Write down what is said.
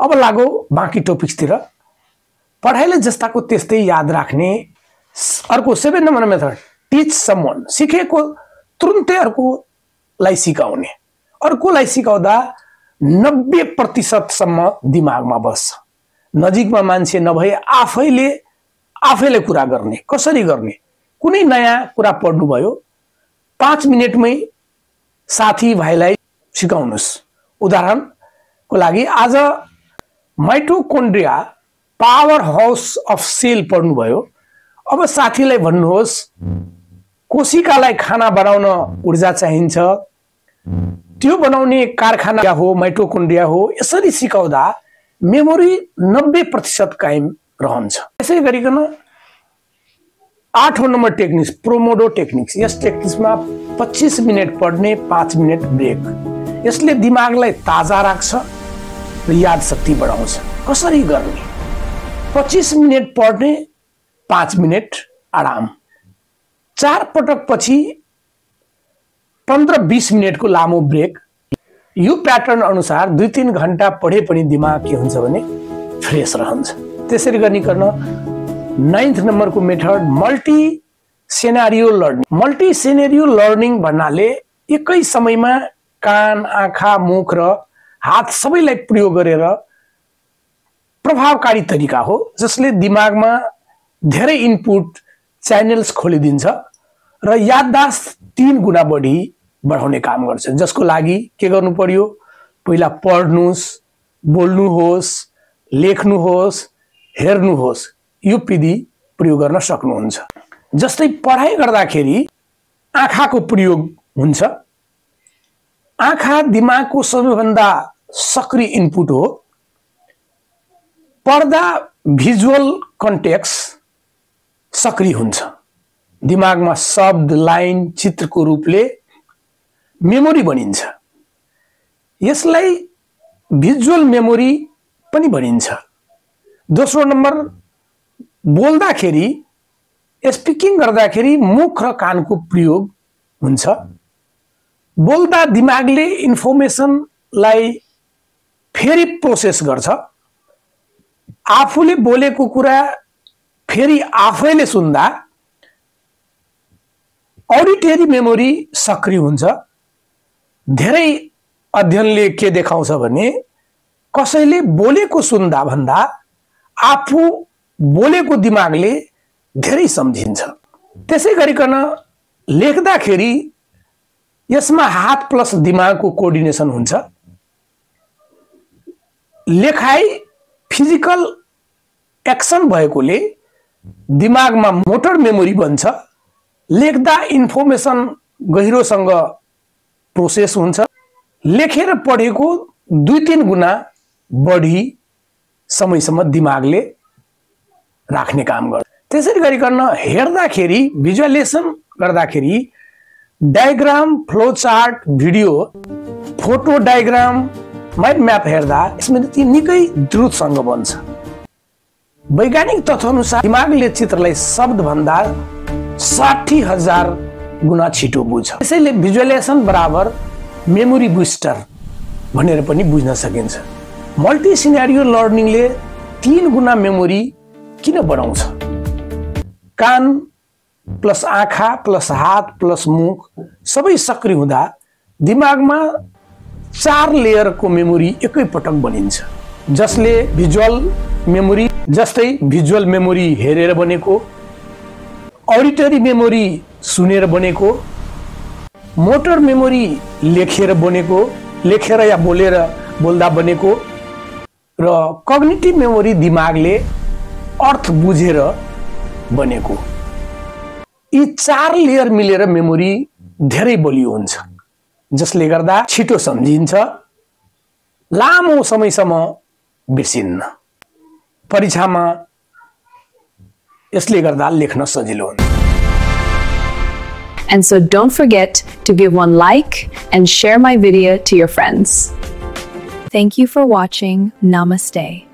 अब लागौ बाँकी टपिक्सतिर। पढाइले जस्ताको त्यस्तै याद राख्ने। अर्को 7 नम्बर मेथड, टिच समवन, सिकेको तुरुन्तै अर्कोलाई सिकाउने। अर्कोलाई सिकाउँदा 90% सम्म दिमागमा बस्छ। नजिकमा मान्छे नभए आफैले कुरा गर्ने। कसरी गर्ने? कुनै नयाँ कुरा पढ्नु भयो, 5 मिनेटमै साथी भाइलाई सिकाउनुस्। उदाहरणको लागि आज mitochondria power house of cell पढ्नु भयो। अब साथीलाई भन्नुहोस् कोशिकालाई खाना बनाउन ऊर्जा चाहिन्छ, त्यो बनाउने कारखाना हो, माइटोकोन्ड्रिया हो। यसरी सिकाउँदा मेमोरी 90% कायम रहन्छ। यसै गरिकन 8 नम्बर टेक्निक्स, प्रोमोडो टेक्निक्स। यस टेक्निक्समा 25 मिनेट पढ्ने, 5 मिनेट ब्रेक। यसले दिमागलाई ताजा राख्छ र याद शक्ति बढाउँछ। कसरी गर्ने? 25 मिनेट पढ्ने, 5 मिनेट आराम। 4 पटक पछि 15-20 मिनेटको लामो ब्रेक। यो प्याटर्न अनुसार 2-3 घण्टा पढे पनि दिमाग के हुन्छ भने फ्रेस रहन्छ। त्यसरी गरिकन 9th नम्बरको method, multi scenario learning. Multi scenario learning भन्नाले एकै समयमा कान, आँखा, मुख र हात सबैलाई प्रयोग गरेर प्रभावकारी तरिका हो, जसले दिमागमा धेरै इनपुट च्यानल्स खोलिदिन्छ र याददाश्त 3 गुणा बढी बढाउने काम गर्छ। जसको लागि के गर्नु पर्यो? पहिला पढ्नुस्, बोल्नुहोस्, लेख्नुहोस्, हेर्नुहोस्। यो विधि प्रयोग गर्न सक्नुहुन्छ। जस्तै पढाइ गर्दाखेरि आँखाको प्रयोग हुन्छ। आँखा दिमागको सबैभन्दा सक्रिय इनपुट हो। पढ्दा भिजुअल कन्टेक्स्ट सक्रिय हुन्छ। दिमागमा शब्द, लाइन, चित्रको रूपले मेमोरी बनिन्छ। यसलाई भिजुअल मेमोरी पनि भनिन्छ। दोस्रो नम्बर, बोल्दाखेरि, स्पिकिङ गर्दाखेरि मुख र कानको प्रयोग हुन्छ। बोल्दा दिमागले इन्फर्मेसनलाई फेरि प्रोसेस गर्छ। आफूले बोलेको कुरा फेरि आफैले सुन्दा अडिटरी मेमोरी सक्रिय हुन्छ। धेरै अध्ययनले के देखाउँछ भने कसैले बोलेको सुन्दा भन्दा आफू बोलेको दिमागले धेरै सम्झिन्छ। त्यसै गरिकन लेख्दाखेरि यसमा हात प्लस दिमागको कोअर्डिनेसन हुन्छ। लेखाइ फिजिकल एक्सन भएकोले दिमागमा मोटर मेमोरी बन्छ। लेख्दा इन्फर्मेसन गहिरोसँग प्रोसेस हुन्छ। लेखेर पढेको 2-3 गुणा बढी समयसम्म दिमागले राख्ने काम गर्छ। त्यसरी गरिकन हेर्दाखेरि, भिजुअलाइजेसन गर्दाखेरि diagram, flow chart, video, photo, diagram, mind map हेर्दा स्मृति निकै द्रुतसँग बन्छ। वैज्ञानिक तथ्यानुसार दिमागले चित्रलाई शब्दभन्दा 60,000 गुणा छिटो बुझ्छ। त्यसैले भिजुअलाइजेसन बराबर मेमोरी बुस्टर भनेर पनि बुझ्न सकिन्छ। मल्टी सिनेरियो लर्निङले 3 गुणा मेमोरी किन बढाउँछ? कान प्लस आँखा प्लस हात प्लस मुख सबै सक्रिय हुँदा दिमागमा 4 लेयरको मेमोरी एकै पटक बनिन्छ। जसले भिजुअल मेमोरी, जस्तै भिजुअल मेमोरी हेरेर बनेको, अडिटरी मेमोरी सुनेर बनेको, मोटर मेमोरी लेखेर बनेको, लेखेर या बोल्दा बनेको, र कग्निटिभ मेमोरी दिमागले अर्थ बुझेर बनेको। यी 4 लेयर मिलेर मेमोरी धेरै बलियो हुन्छ, जसले गर्दा छिटो सम्झिन्छ, लामो समयसम्म बिर्सिन्न। परीक्षामा यसले गर्दा लेख्न सजिलो हुन्छ। And so don't forget to give one like and share my video to your friends. Thank you for watching. Namaste.